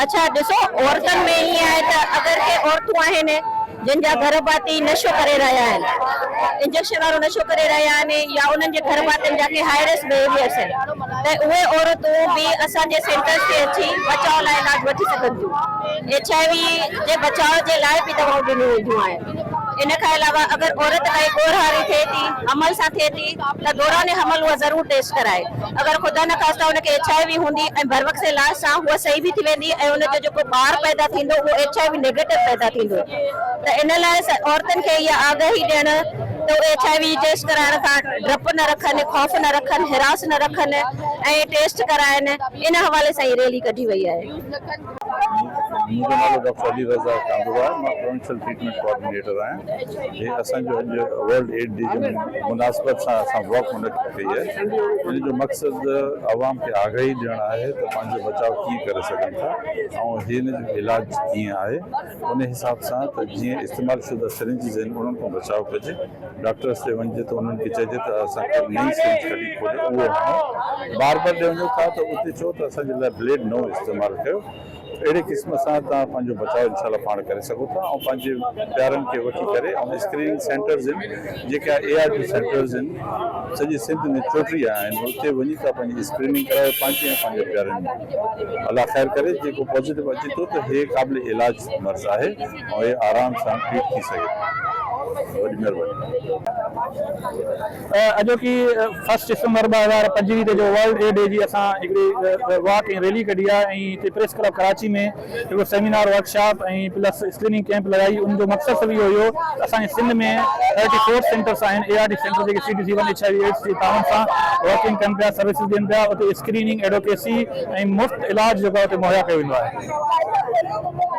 اڇا ڏسو عورتن ۾ ائين آهي ته اگر ڪي عورتون آهن جن جا گهر ڀاتي نشو ڪري رهيا آهن انجيڪشن وارو نشو ڪري رهيا آهن يا انهن جي گهر ڀاتين جا ڪي هائي رسڪ بهيويئرس آهن ته اهي عورتون به اسان جي سينٽرز تي اچي بچاء لاء علاج وٺي سگهن ٿيون ايڇ I V جي بچاء جي لاء به دوائون ڏنيون وينديون آهن ان کان علاوه اگر عورت ڪائي ڳورهاري ٿئي ٿي حمل سان ٿئي ٿي ته دوران حمل اها ضرور ٽيسٽ ڪرائي. اگر خدا نخواسته ان کي ايڇ I V هوندي ۽ بروقت علاج سان هوء صحيح به ٿي ويندي ۽ ان جو جيڪو ٻار پيدا ٿيندو اهو ايڇ I V negative پيدا ٿيندو ته ان لاء عورتن کي اها آگاهي ڏيڻ ته اهي ايڇ I V جي ٽيسٽ ڪرائڻ کان ڊپ نه رکن، خوف نه رکن، هراس نه رکن ۽ ٽيسٽ ڪرائن ان حوالي سان هي ريلي ڪڍي وئي آهي. منهنجو نالو ڊاڪٽر علي رضا ڪانڌڙو آهي مان پروونشل ٽريٽمينٽ ڪوآرڊينيٽر آهيان. هي اسان جو اڄ ورلڊ ايڊ ڊي جي مناسبت سان اسان واڪ منعقد ڪئي آهي ان جو مقصد عوام کي آگاهي ڏيڻ آهي ته پنهنجو بچاء ڪيئن ڪري سگهن ٿا ۽ هن جو علاج ڪيئن آهي ان حساب سان ته جيئن استعمال شده سرنجز آهن انهن کان بچاء ڪجي ڊاڪٽرس تي وڃجي ته انهن کي چئجي ته اسان کي نئين سرنج ڪڍي کولي اهو هڻو بار بار ڏي وڃو ٿا ته اتي چئو ته اسان جي لاء بليڊ نئون استعمال ڪيو اهڙي قسم سان توهان پنهنجو بچاء انشاء الله پاڻ ڪري سگهو ٿا ۽ پنهنجي پيارن کي وٺي ڪري ۽ اسڪريننگ سينٽرز آهن جيڪا اي آر ٽي سينٽرز آهن سڄي سنڌ ۾ 34 آهن اتي وڃي توهان پنهنجي اسڪريننگ ڪرايو پنهنجي ۽ پنهنجي پيارن جي الله خير ڪري جيڪو پازيٽو اچي ٿو ته هي قابل علاج مرض آهي ۽ هي آرام سان ٽريٽ ٿي سگهي ٿو وڏي مهرباني. اڄوڪي فرسٽ ڊسمبر 2025 تي جو ورلڊ ايڊ ڊي جي اسان هڪڙي واڪ ۽ ريلي ڪڍي آهي ۽ هتي پريس ڪلب ڪراچي ۾ هڪڙو seminar workshop ۽ plus screening camp لڳائي ان جو مقصد صرف اهو هيو ته اسان جي سنڌ ۾ ٿرٽي فور سينٽرس آهن اي آر ٽي سينٽر جيڪي C D C one H I V AIDS جي تعاون سان ورڪنگ ڪن پيا سروسز ڏين پيا اتي اسڪريننگ ايڊوڪيسي ۽ مفت علاج جيڪو آهي اتي مهيا ڪيو ويندو آهي.